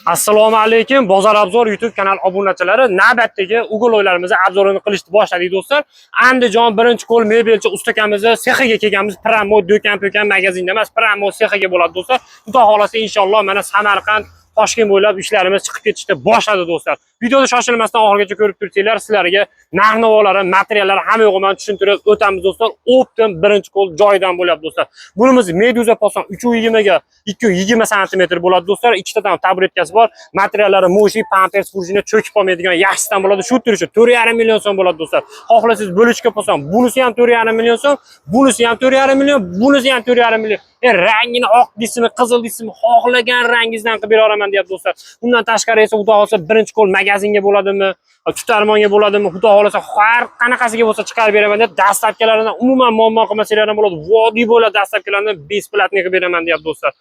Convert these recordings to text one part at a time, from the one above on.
Assalomu alaykum, Bozor Obzor YouTube kanal obunachilari. Navbatdagi уголок larimizni обзор ini qilishni boshladik, do'stlar. Andijon birinchi qo'l mebelchi ustakamizni sexiga kelganmiz. Прямо do'kon po'kon magazinda emas, прямо sexiga bo'ladi, do'stlar. Xudo xolasa, inshaalloh, mana Samarqand, Toshkent bo'ylab ishlarimiz chiqib ketishni boshladi, do'stlar. Videoni shoshilmasdan oxirigacha ko'rib tursanglar, sizlarga narx-navolari, materiallari, hamma yo'g'ini tushuntirib o'tamiz, do'stlar. Оптом birinchi qo'l joyidan bo'lyapti, do'stlar. Bunimiz Meduza poson 3.20 ga 2.20 sm bo'ladi, do'stlar. Ikkitadan taburetkasi bor. Materiallari мощный, pampers, пружина cho'kib qolmaydigan yaxshisidan bo'ladi. Shu turishi 4.5 million so'm bo'ladi, do'stlar. Xohlasangiz бөлочка poson, bunisi ham 4.5 million so'm, bunisi ham 4.5 million, bunisi ham 4.5 million. Rangini oq deysizmi, qizil deysizmi, xohlagan rangingizdan qilib bera olaman deyapti, do'stlar. Undan tashqari esa, xudo xohlasa, birinchi qo'l magazinga bo'ladimi, tutarmonga bo'ladimi, xudo xohlasa, har qanaqasiga bo'lsa chiqarib beraman deb, доставка laridan umuman muammo qilmasanglar ham bo'ladi. Vodiy bo'ladi, доставка larni бесплатный qilib beraman deyapti, do'stlar.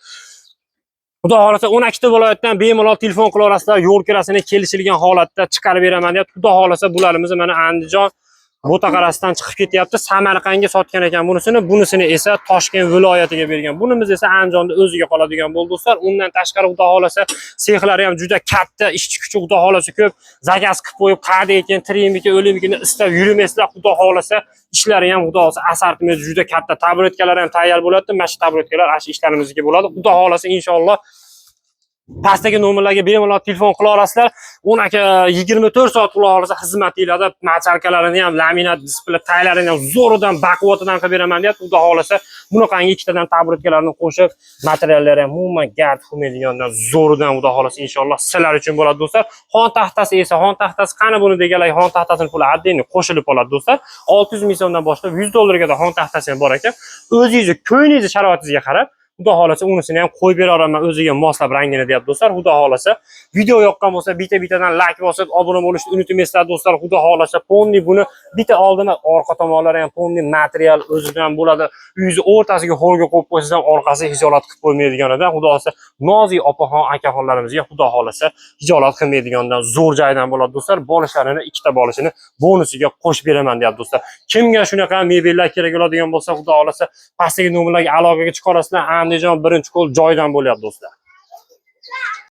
Xudo xohlasa, 12 ta viloyatdan bemalol telefon qilaverasizlar, yo'l kirasini kelishilgan holatda chiqarib beraman deyapti. Xudo xohlasa, bularimizni mana Andijon Bo'taqarasidan chiqib ketyapti. Samarqandga sotgan ekan bunisini, bunisini esa Toshkent viloyatiga bergan. Bunimiz esa Andijonda o'ziga qoladigan bo'ldi, do'stlar. Undan tashqari, xudo xohlasa, sexlari ham juda katta, ishchi kuchi, xudo xohlasa, ko'p. Заказ qilib qo'yib, qayerda ekan, tirikmikin, o'likmikin istab yurmaysizlar. Xudo xohlasa, ishlari ham, xudo xohlasa, assortiment juda katta. Taburetkalar ham tayyor bo'ladi. Mana shu taburetkalar ana shu ishlarimizga bo'ladi. Xudo xohlasa, inshaalloh, pastdagi nomerlarga bemalol telefon qila olasizlar. 12 24 soat, xudo xohlasa, xizmatinglarda мочалка larini ham, laminat displey taylarini ham zo'ridan, baquvvatidan qilib beraman deyapti. Xudo xohlasa, bunaqangi ikkitadan taburetkalarni qo'shib, materiallari ham umuman gard qilmaydigandan zo'ridan, xudo xohlasa, inshaalloh, sizlar uchun bo'ladi, do'stlar. Xon taxtasi esa, xon taxtasi qani buni deganlar, xon taxtasini puli отдельно qo'shilib qoladi, do'stlar. 600 ming so'mdan boshlab 100 dollarga da xon taxtasi ham bor ekan. O'zingizni ko'nglingizni sharoitingizga qarab, xudo xohlasa, unisini ham qo'yib bera olaman o'ziga moslab rangini deyapti, do'stlar. Xudo xohlasa, video yoqqan bo'lsa, bitta bittadan layk bosib, obuna bo'lishni unutmaysizlar, do'stlar. Xudo xohlasa, полный buni bitta oldini, orqa tomonlari ham полный material o'zidan bo'ladi. Uyingizni o'rtasiga ho'lga qo'yib qo'ysangiz ham orqasi hijolat qilib qo'ymaydiganidan, xudo xohlasa, nozik opaxon, akaxonlarimizga, xudo xohlasa, hijolat qilmaydigandan zo'r joydan bo'ladi, do'stlar. Bolishlarini, ikkita bolishini bonusiga qo'shib beraman deyapti, do'stlar. Kimga shunaqa mebellar kerak bo'ladigan bo'lsa, xudo xohlasa, pastdagi nomerlarga aloqaga chiqa olasizlar. Andijon birinchi qo'l joyidan bo'lyapti, do'stlar.